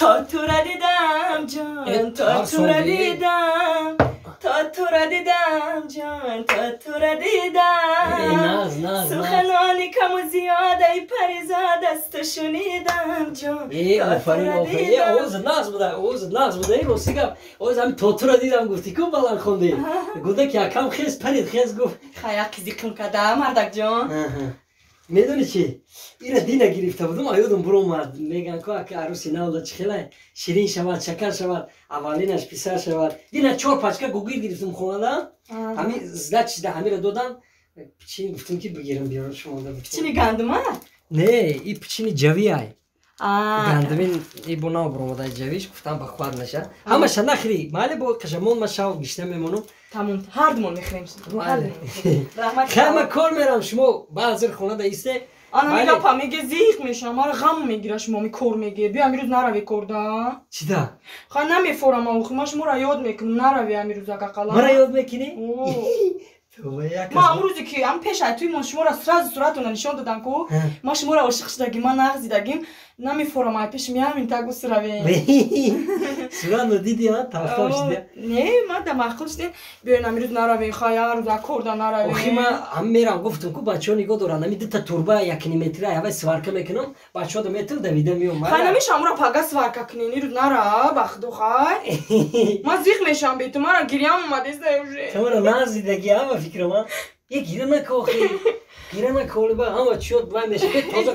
То тура дидам, ҷон, то тура дидам, то тура дидам, ҷон, то тура дидам. Суханони каму зиёдаи паризод аз ту шунидам, ҷон. Офарин, офарин, овоз нағз буда, овоз нағз буда. Рости гап, овоз ҳами то тура дидам гуфти ку, баланд хонди. Гуда ки акам хез парид, хез гуфт. Хая қизиқим када, мардакҷон. Медони чи, ира дина гирифта будум, аёдум буромад. Меган ку, ака, аруси навда чи хела ширин шавад, шакар шавад, аввалинаш писар шавад. Дина чор пачка гугир гирифтум хонада, ҳами сдачида ҳамира додам, пичини гуфтум ки бигирам, биёрам шумо. Пичини гандума? Не, и пичини ҷавиай. Гандумин и бо нав буромада, ҷавиш гуфтам ба хуад наша. Ҳамаша нахри, майли, бо қашамон ма шав гишта мемонам. Тамом, ҳардумон мехӯрем. Хай, ма кор мерам, шумо баъзир хонада исте. Ана гапа меге, зиқ мешавам, мара ғам мегира. Шумо ми кор меге, биё, амирӯз нарави корда. Чида? Хай, намефорам охи, ма шуморо ёд мекунам, нарави амирӯз акақала. Мара ёд мекунӣ? Ма амрӯзе ки ам пешай туи мон шуморо сразу суратона нишон додам ку, ма шуморо ошиқ шудагим, ма нағз дидагим, намефорам ай пеши миамин тагу суравем. Суратно диди, а тарафдор шуди? Не, ма да маъқул шудем. Биёен, амирӯз наравем, хай, ҳар рӯз корда наравем. Охи, ма ҳам мерам, гуфтам ку, бачаҳо нигоҳ доранд, ами дута турба якниметра ҳавай сварка мекунам, бачаҳо да метр давида меом. Хай, намеша, амура пага сварка кунен, ирӯз нара, ба худо, хай, ма зиқ мешавам бе ту, мара гирьям омадеста уже. Тумара нағз дидаги, ама фикрама е гира нака, охи, гира нака, оли ба ҳама чиёт вай меша, бе тоза.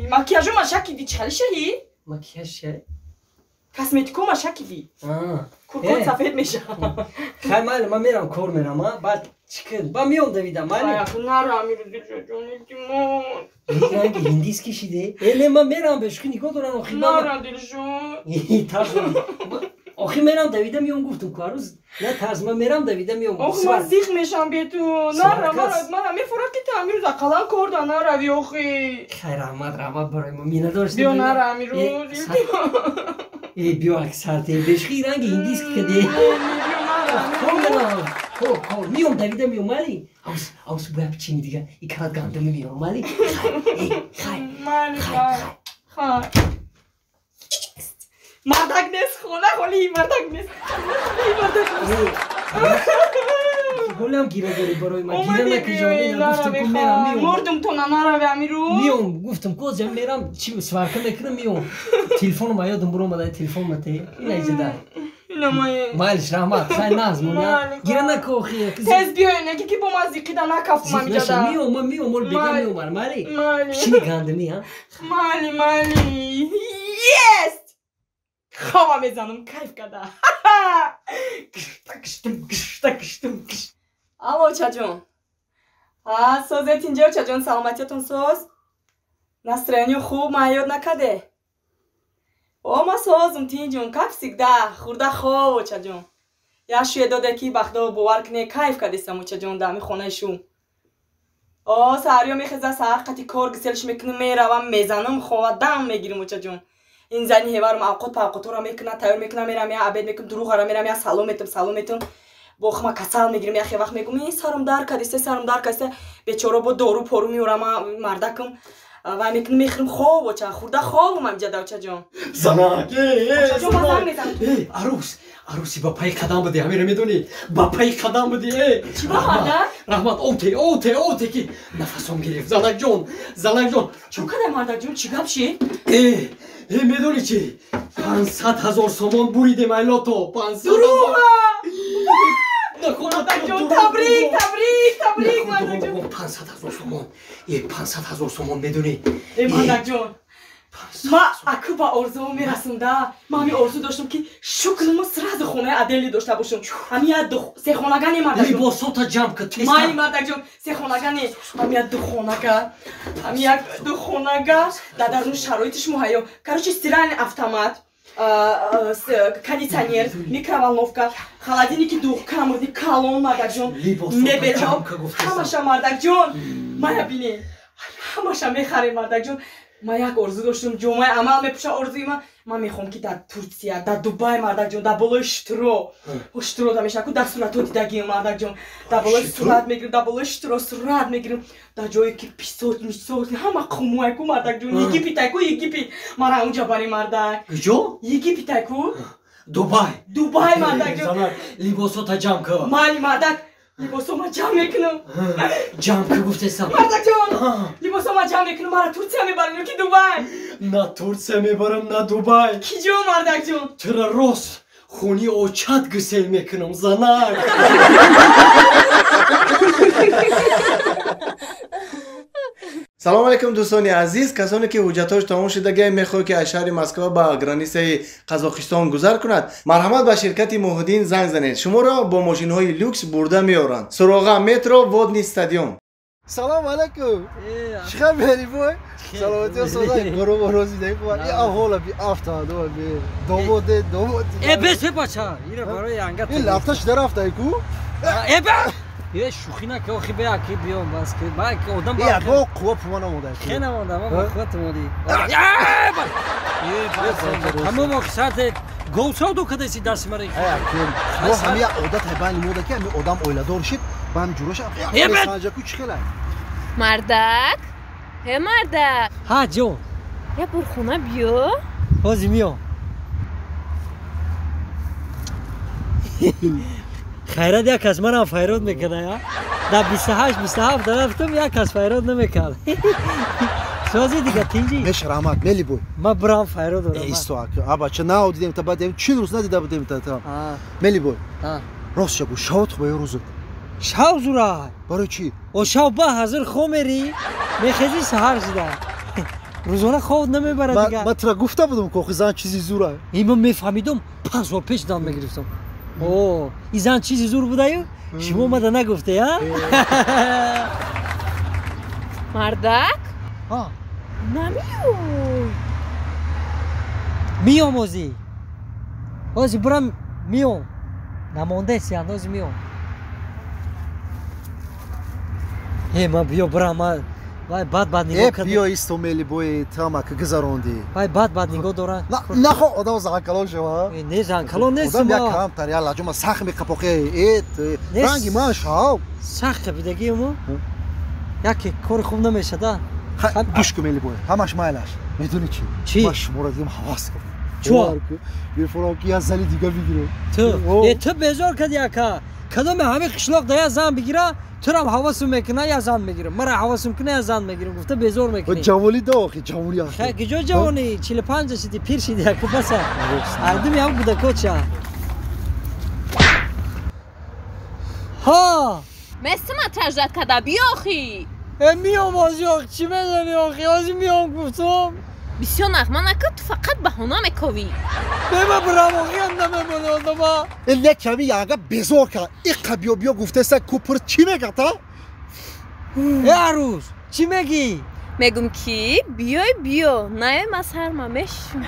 Макияжо машакиди, чӣ хали шаҳи? Макияж шаҳи? Косметико машакиди, куркот сафед меша. Хай, майли, ман мерам, кор мерам, а баъд чӣ кун, ба меом давида, майли. Нара амирӯз, дилшоҷон, илтимос. Ранги ҳиндис кишиде. Э, не, ман мерам, бешухи нигоҳ дорам, охи. Нара, дилшод. Охи, мерам, давида меом, гуфтум ку, арӯз, на тарс, ман мерам, давида меом. Охи, ман зиқ мешам бе ту, нара, мара мефорад ки ту амирӯз ақаллан кор да нарави, охи. Хай, раҳмат, раҳмат барои мо, миннатдор. Биё, нара амирӯз, илтимос. Э, биё, аксарте, бешухи ранги ҳиндис каде. Кор мерам, кор, кор меом, давида меом, майли. Аус, аус, боя пичини дига и карат гандуми меом, майли. Хай, хай, хай, хай. Мардак нест хона, холи мардак нест, мардак нест. Ҳолам гира дорӣ барои ман, гира накиҷон, гуфтам ку, мерам, меом. Мурдум, то нанарави амирӯз. Меом, гуфтам ку, озям мерам, чи сварка мекунам, меом. Телефоном аёдам буромада, телефон мате, ина иҷода. Майлиш, раҳмат, хай, нағз моня, гира наку, охи. Тез биёен, яке ки бо ман зиқида накафтум амиҷада. Меом, ман меом, ол бега меомар, майли. Пичини гандумӣ, а? Майли, майли. Есть, хова мезанам, кайф када. Киштам. Алло, очаҷон, а созет инҷа, очаҷон, саломатиятон соз, настроение хуб, ман ёд накаде? О, ма созум, тинҷун, как всегда, хурда хоб, очаҷон. Як шӯе доде ки бахдо, бовар куне, кайф кадестам, очаҷон, дар ҳами хонаи шум. О, саҳариё мехеза, саҳар қати кор гиселш мекунам, меравам, мезанам, хова дам мегирам, очаҷон. Ин зани ҳеварам авқот павқоторо мекунад, тайёр мекунам, мерам, я обед мекунам, дуруғара мерам, я салом метам, салом метам, бо хма касал мегирам, яхе вақт мегум, ин сарам дар кадисте, сарам дар кадисте, бечора бо дору пору меорам, мардакам вай мекунам, мехӯрам, хоб, оча, хурда хобам амҷада, очаҷон. Занак. Очаҷон, ман занг мезанам. Арӯс, арӯси ба пайи қадам будӣ, ҳамеро медонӣ, ба пайи қадам будӣ. Чӣ ба мардак? Раҳмат, оте, оте, оте ки нафасом гирифт, занакҷон, занакҷон. Чӣ кадай, мардакҷон, чӣ гап шид? Э, медонӣ чӣ, 500 000 сомон буридем ай лото, 500. Дуруға? Мардакҷон, табрик, табрик, табрик, мардакҷон. 500 000 сомон, е, 500 000 сомон, медонӣ? Э, мардакҷон, ма аку ба орзуо мерасам да. Ма ҳами орзу доштам ки шукрмо сразу хонаи отдельный дошта бошам, ҳами як сехонага не, мардакҷон. Либосота ҷамъ кар. Майли, мардакҷон, сехонага не, ҳами як духонага, ҳами як духонага, дар даруни шароитиш муҳайё, короче, стиральный автомат, кондиционер, микроволновка, холодильники двухкамерный, калон, мардакҷон, мебелҳо ҳамаша, мардакҷон, мая бине, ҳамаша мехарем, мардакҷон. Ман як орзу доштам, ҷомаи амал мепӯша орзуи ман. Ман мехоҳам ки дар Турсия, дар Дубай, мардакҷон, дар болои шутуро. Шутуро да мешава ку дар суратҳо дидагиам, мардакҷон. Дар болои сурат мегирам, дар болои шутуро сурат мегирам. Дар ҷое ки писот, мисот, ҳама қумуай ку, мардакҷон. Египетай ку, Египет. Мара унҷа бари, мардак. Куҷо? Египетай ку. Дубай. Дубай, мардакҷон. Либосота ҷамъ кун. Майли, мардак. Либосо ма ҷамъ мекунам. Ҷамъ ку гуфтесам. Мардакҷон, либосо ма ҷамъ мекунам, мара Турсия мебарам ё ки Дубай? На Турсия мебарам, на Дубай. Ки ҷо, мардакҷон? Тура рост хуни очат гусел мекунам, занак. Салом алейкум, дӯстони азиз. Касоне ки ҳуҷҷатҳош тамом шудагиай, мехоҳад ки аз шаҳри Москва ба границаи Қазоқистон гузар кунад, марҳамат, ба ширкати Муҳиддин занг занед. Шуморо бо мошинҳои люкс бурда меоранд. Суроға: метро Водный стадион. Салом алейкум. Чӣ хабари, бой? Саломатӣ, созай, горо зидаи хуб. И аҳола би афта, до би. Домоде, домод. Э, бес, бача. Ира барои анга. Ин лафта шуда рафтай ку? Э, ба. Е, шӯхӣ нака, охи, бе аки биём, бас ки ма одам ба. Е, қувва пума намода. Хе намонда, ма ба қувва тумоди. Е, бас. Ҳамон охи саате гов савдо кадаси дасти мара. Е, мо ҳами як одат байни мода ки ҳами одам оиладор шид, ба ҳами ҷуроша. Санҷаку чӣ хелай? Мардак, ҳе мардак. Ҳа, ҷон. Я бор хона биё. Ҳозир миём. Хайрат, як кас манам файрод мекарда. Дар 28 27 рафтам, як кас файрод намекард. Сози дига, тинҷи? Меш, раҳмат, мели, бой. Ма бирам, файрод дорам. Исто, аба, ча нав дидем та, баъд 40 рӯз надида будем та. Мели, бой, рост шагу, шавот хуб ё рӯзот? Шав зура. Барои чӣ? О, шав ба ҳазир хоб мерӣ, мехезӣ, саҳар шуда. Рӯзона хоб намебарад дига. Ман тура гуфта будам, ки охи зан чизи зура. И ман мефаҳмидум, 5 сол пеш дам мегирифтам. О, и зан чизи зур будаю, шумо омада нагуфте, а? Мардак, намеёй? Миём, озӣ, озӣ бурам, миём. Намондаеси, андози миём. Э, ман биё бурам, ман вай бад бад нигоҳ кард. Биё, исто, мели, бои тамак гузаронди. Вай бад бад нигоҳ дорад. Нахо одам занкалон шава. Не, занкалон нест. Одам як камтар я лаҷома сахт меқапоқе. Э, ранги ман шав. Сахт қапидагиему яке кори хуб намешада. Гӯш кун, мели, бой, ҳамаш майлаш. Медони чӣ? Чӣ? Ман шуморо дидам, ҳавас кардам. Чо? Мефурам ки як зани дига бигирам. Ту э, ту безор кади, ака. Кадоме ҳами қишлоқ да як зан бигира, турам ҳавасум мекуна, як зан мегирам, мара ҳавасум куна, як зан мегирам, гуфта безор мекунӣ. Ҷавонӣ да, охи, ҷавонӣ. Хай, куҷо ҷавонӣ? 45 шиди, пир шиди, аку, баса. Ардуми ҳам кӯдакоча ҳа. Месима таждат када, биё охи. Э, миём озӣ, ох, чӣ медонӣ, охи, озӣ миём гуфтум. Бисёр нағма накун, ту фақат баҳона мековӣ. Бема бирам, охиам намемонӣ одама. Э, не, ками янга безор кард. Иқа биё, биё гуфтеса, купр чӣ мегӯяд, а? Э, арӯз, чӣ мегӣ? Мегум ки биёй, биё, наёй, ман сарма мешум.